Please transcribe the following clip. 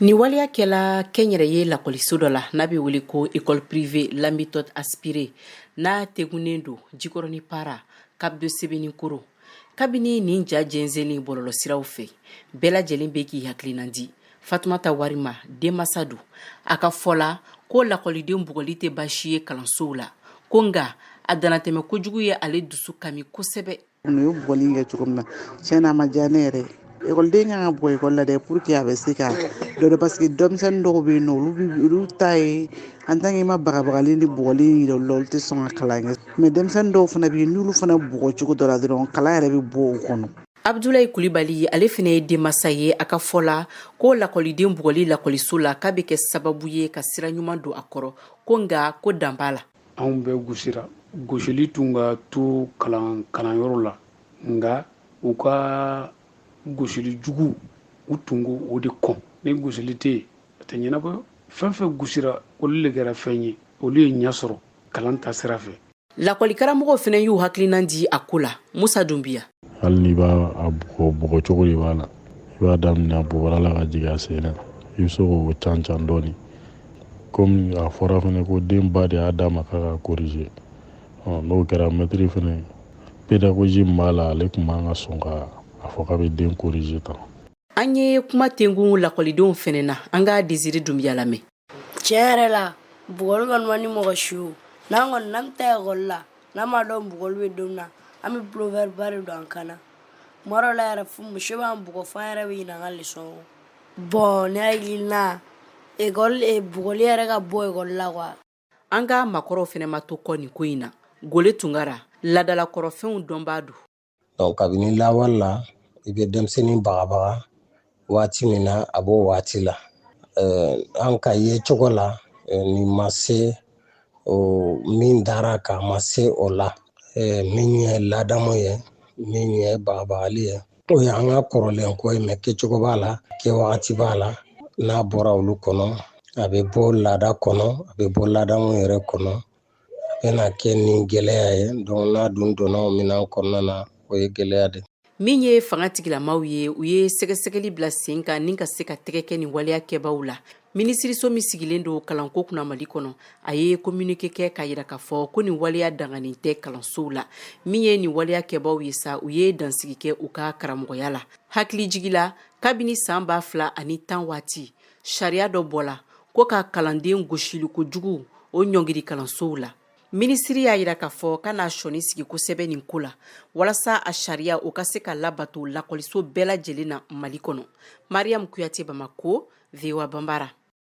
Nin waleya kɛla kɛnyɛrɛye lakɔliso dɔ la n'a bɛ wele ko école privée La Méthode Aspirée, n'a tegunnen don Jikɔrɔni Para, Cap de Sébénikoro. Kabini nin ja jɛnsɛnni bɔlɔlɔsiraw fɛ, bɛɛ lajɛlen bɛ k'i hakilina di. Fatumata Warima, denmasa don, a ka fɔ la ko lakɔliden bugɔli tɛ baasi ye kalansow la, ko nka a dannatɛmɛ kojugu ye ale dusu kami kosɛbɛ. U ye bugɔli kɛ cogo min na, tiɲɛ na, a ma diya ne yɛrɛ ye. Ekɔliden kan ka bugɔ ekɔli la dɛ, pour que a bɛ se ka dɔ dɔn, parce que denmisɛnnin dɔw bɛ yen nɔ, olu bɛ olu ta ye, en tant que i ma bagabagali ni bugɔli yira olu la, olu tɛ sɔn ka kalan kɛ. Mais denmisɛnnin dɔw fana bɛ yen, n'olu fana bugɔ cogo dɔ la dɔrɔn, kalan yɛrɛ bɛ bɔ o kɔnɔ. Abudulayi Kulibali, ale fana ye denmasa ye. A ka fɔ la ko lakɔliden bugɔli lakɔliso la, k'a bɛ kɛ sababu ye ka sira ɲuman don a kɔrɔ, ko nka ko dan b'a la. Anw bɛɛ gosira. Gosili tun ka to kalan kalanyɔrɔ la, nka u ka gosili jugu, u tun ko o de kɔn. Ni gosili tɛ yen, a tɛ ɲɛnabɔ. Fɛn fɛn gosira, olu de kɛra fɛn ye, olu ye ɲɛ sɔrɔ kalan ta sira fɛ. Lakɔlikaramɔgɔw fana y'u hakilinan di a ko la. Musa Dunbiya. Hali n'i b'a a bugɔ, bugɔ cogo de b'a la. I b'a daminɛ a bobara la ka jigin a sen na, i bɛ se k'o can can dɔɔni. Komi a fɔra fana ko den ba de y'a d'a ma k'a ka corriger, n'o kɛra, mɛtiri fana, pédagogie min b'a la, ale tun man ka sɔn ka a fɔ k'a bɛ den corriger tan. An ye kuma tengun lakɔlidenw fana na. An ka Desire Dunbiya lamɛn. Tiɲɛ yɛrɛ la, bugɔli kɔni man di mɔgɔ si o. N'an kɔni n'an bɛ taa ekɔli la, n'an b'a dɔn bugɔli bɛ don min na, an bɛ pulɔvɛri ba de don an kan na. Tuma dɔw la yɛrɛ, monsieur b'an bugɔ fo an yɛrɛ bɛ ɲinɛ an ka leçon kɔ. Bon, ne hakilina, ekɔli bugɔli yɛrɛ ka bɔ ekɔli la quoi. An ka makɔrɔw fana ma to kɔ nin ko in na. Gole Tunkara, laadalakɔrɔfɛnw dɔnbaa don. Donc kabini lawale la, i bɛ denmisɛnnin bagabaga waati min na, a b'o waati la, an ka ye cogo la, nin ma se o min dara kan, ma se o la. Min ye ladamu ye, min ye bagabagali ye, o ye an ka kɔrɔlen ko ye, mais kɛcogo b'a la, kɛ wagati b'a la. N'a bɔra olu kɔnɔ, a bɛ bɔ laada kɔnɔ, a bɛ bɔ ladamu yɛrɛ kɔnɔ, a bɛna kɛ ni gɛlɛya ye. Donc n'a dun donna o minɛn kɔnɔna na, o ye gɛlɛya de. Min ye fanga tigilamaw ye, u ye sɛgɛsɛgɛli bila sen kan ni ka se ka tɛgɛ kɛ nin waleya kɛbaw la. Minisiriso min sigilen don kalanko kunna Mali kɔnɔ, a ye communiqué kɛ k'a yira k'a fɔ ko nin waleya danganen tɛ kalansow la. Min ye nin waleya kɛbaw ye sa, u ye dansigi kɛ u ka karamɔgɔya la. Hakili jigila, kabini san 2010 waati, sariya dɔ bɔla ko ka kalanden gosili kojugu o ɲɔngiri kalansow la. Minisiri y'a yira k'a fɔ k'a n'a sɔnni sigi kosɛbɛ nin ko la, walasa a sariya o ka se ka labato lakɔliso bɛɛ lajɛlen na Mali kɔnɔ. Mariam Kuyate, Bamako, VOA Banbara.